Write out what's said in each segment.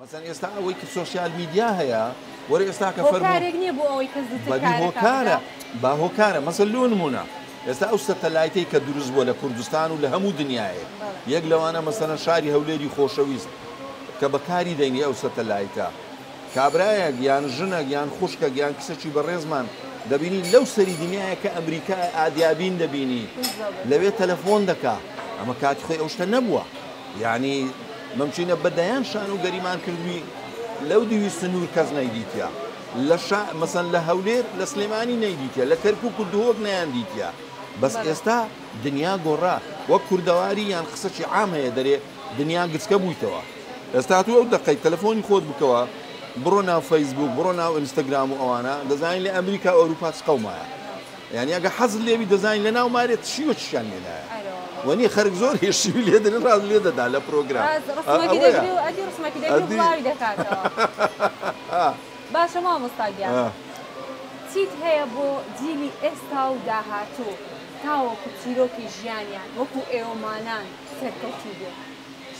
مەسەن ئێستا ئەوەی کە سۆشیال میدیا هەیە وەرە ئێستا کە فەرموو هۆکارێک نییە بۆ ئەوەی کە زووتر بەدی کارەکە هۆکارە بکا؟ با هۆکارە مەسەن لۆ نموونە ئێستا ئەو سەتەلایتەی کە دروست بووە لە کوردستان و لە هەموو دنیایەک بەڵێ. یەک لەوانە مەسەلەن شاری هەولێری خۆشەویست کە بەکاری دەینی ئەو سەتەلایتە کابرایەک یان ژنەک یان خوشکەک یان کچەکی بەڕێزمان دەبینی لەو سەری دنیایە کە ئەمریکایە ئادیابین دەبینی بالضبط. لەوێ تەلەفۆن دەکا ئەمە کاتی خۆی ئەو شتە نەبووە یانی مەمچینە بە دەیان شانۆگەریمان کردوی لەو دیوی سنوور کەس نەیدیتە لە شا مەسەن لە هەولێر لە سلێمانی نەیدیتە لە کەرکوک و دهۆک نەیان دیتە بەس بەڵێ. ئێستا دنیا گۆڕا وەک کوردەواری یان قسەکی عام هەیە دەرێ دنیا گچکە بوویتەوە ئێستا تو ئەو دەقەی تەلەفۆنی خۆت بکەوە بڕۆ ناو فەیسبوک بڕۆ ناو ئینستاگرام و ئەوانە دەزانی لە ئەمریکا و ئەوروپا چ قەومایە یانی ئەگە حەزت لێبی دەزانی لە ناو مارێ چی و چیان لێ نایە وەنیە خەرک زۆر هەیە شیوی لێ دەرێ ڕاست لێ دەدا لە پرۆگرام ڕاست ڕسمەکی ئەوەیە دەگری و ئەدی ڕسمەکی دەگری و ئەدی بڵاوی دەکاتەوە. باشە مامۆستا گیان چیت هەیە بۆ جیلی ئێستا و داهاتوو تاوەکو چیرۆکی ژیانیان وەکو ئێوەمانان سەرکەوتوو بێ؟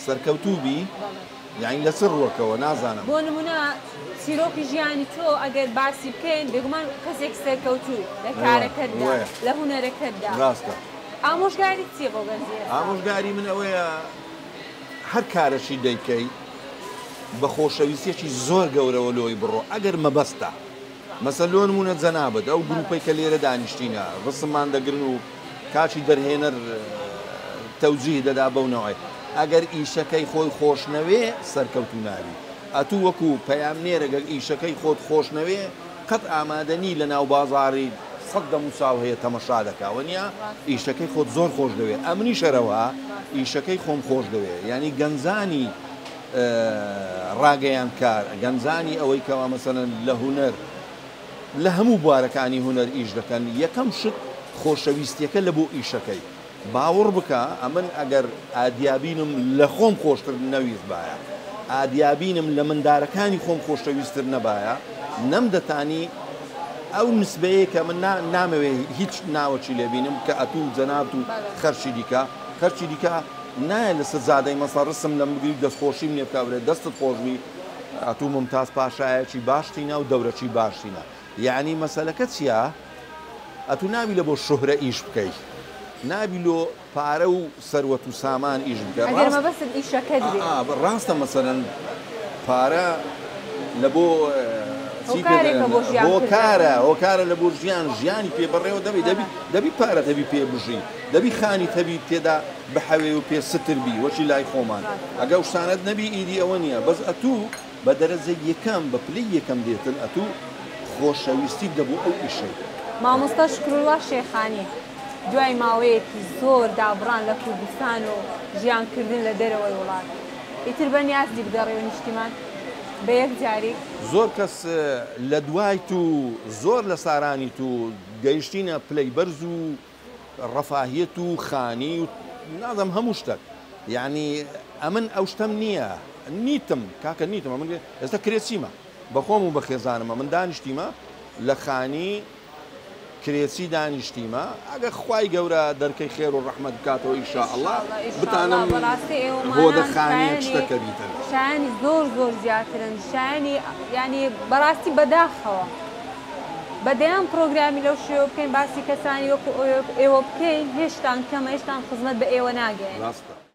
سەرکەوتوو بی؟ بەڵێ. یانی لە چ ڕووەکەوە نازانم. بۆ نموونە چیرۆکی ژیانی تۆ ئەگەر باسی بکەین بێگومان کەسێکی سەرکەوتووی لە کارەکەتدا لە هونەرەکەتدا. ڕاستە. ئامۆژگاریت چییە بۆ گەنجی ئێستا؟ ئامۆژگاری من ئەوەیە هەر کارەکی دەیکەی بە خۆشەویستیەکی زۆر گەورەوە لۆی بڕۆ ئەگەر مەبەستە مەسەن لۆ نموونە جەنابت ئەو گروپەی کە لێرە دانیشتینە ڕسممان دەگرن و کاکی دەرهێنەر تەوجیه دەدا بەو نەوعەی ئەگەر ئیشەکەی خۆی خۆش نەوێ سەرکەوتوو نابی ئەتوو وەکو پەیامنێرەک گەر ئیشەکەی خۆت خۆش نەوێ قەت ئامادە نی لە ناو بازاڕی سەت دەموچاو هەیە تەمەشا دەکا وەنیە ئیشەکەی خۆت زۆر خۆش دەوێ ئەمنیش هەرەوها ئیشەکەی خۆم خۆش دەوێ یانی گەنجانی ڕاگەیاندکار گەنجانی ئەوەی کەوا مەسەلەن لە هونەر لە هەموو بوارەکانی هونەر ئیش دەکەن یەکەم شت خۆشەویستیەکە لە بۆ ئیشەکەی باوڕ بکە ئەمن ئەگەر ئادیابینم لە خۆم خۆشتر نەویستبایە ئادیابینم لە مندارەکانی خۆم خۆشەویستر نەبایە نەمدەتانی ئەو نسبەیە کە من نامەوێ هیچ ناوەکی لێبینم کە ئەتوو جەنابت و خەرکی دیکە خەرکی دیکە نایە لەسەر جادەی مەسە ڕسم لەم بگری و دەستخۆشیم لێ بکا برێ دەستت خۆشبی ئەتوو مومتاز پاشایەکی باشتینە و دەورەکی باشتینە یەعنی مەسەلەکە چیە ئەتوو نابی لە بۆ شوهرە ئیش بکەی نابی لۆ پارە و سەروەت و سامان ئیش بکەی ئەگەر ڕاست مەبەستت ئیشەکەت بێ. ئا ڕاستە مەسەلەن پارە لە بۆ چی پێ هۆکارێکە دەلێن بۆ ژیان کردن. هۆکارە هۆکارە لە بۆ ژیان ژیانی پێ بەڕێوە دەبی دەبی بەڵێ. دەبی پارەت هەبی پێ بژی دەبی خانیت هەبی تێدا بحەوێ و پێ ستر بی وەکی لای خۆمان ڕاستە. ئەگە ئەو شتانەت نەبی ئیدی ئەوە نیە بەس ئەتوو بە دەرەجەی یەکەم بە پلەی یەکەم دێتن ئەتوو خۆشەویستیت لە بۆ ئەو ئیشەی. مامۆستا شکروڵا شێخانی دوای ماوەیەکی زۆر دابڕان لە کوردستان و ژیان کردن لە دەرەوەی وڵات ئیتر بە نیازی بگەڕێوە نیشتیمان بە یەکجاری؟ زۆر کەس لە دوای تو زۆر لە سارانی تو گەیشتینە پلەی بەرز و ڕەفاهیەت و خانی و نازانم هەموو شتەک یانی ئەمن ئەو شتەم نییە نیتم کاکە نیتم ئەمن ئێستا کرێچیمە بەخۆم و بە خێزانم ئەمن دانیشتیمە لە خانی کرێچی دانیشتیمە ئەگە خوای گەورە دەرکەی خێر و ڕەحمەت بکاتەوە ان شاء اللە ان شاء اللە بتانم بەڕاستی هۆدە ئێوەمانان خانیەک شایەنی شتەکە بیتن. شایەنی زۆر زۆر زیاترن شایەنی یانی بەڕاستی بەداخەوە بە دەیان پڕۆگرامی لەو شێوە بکەین باسی کەسانی وەکو ئێوە بکەین هێشتان کەمە هێشتان خزمەت بە ئێوە ناگەیەنین. ڕاستە.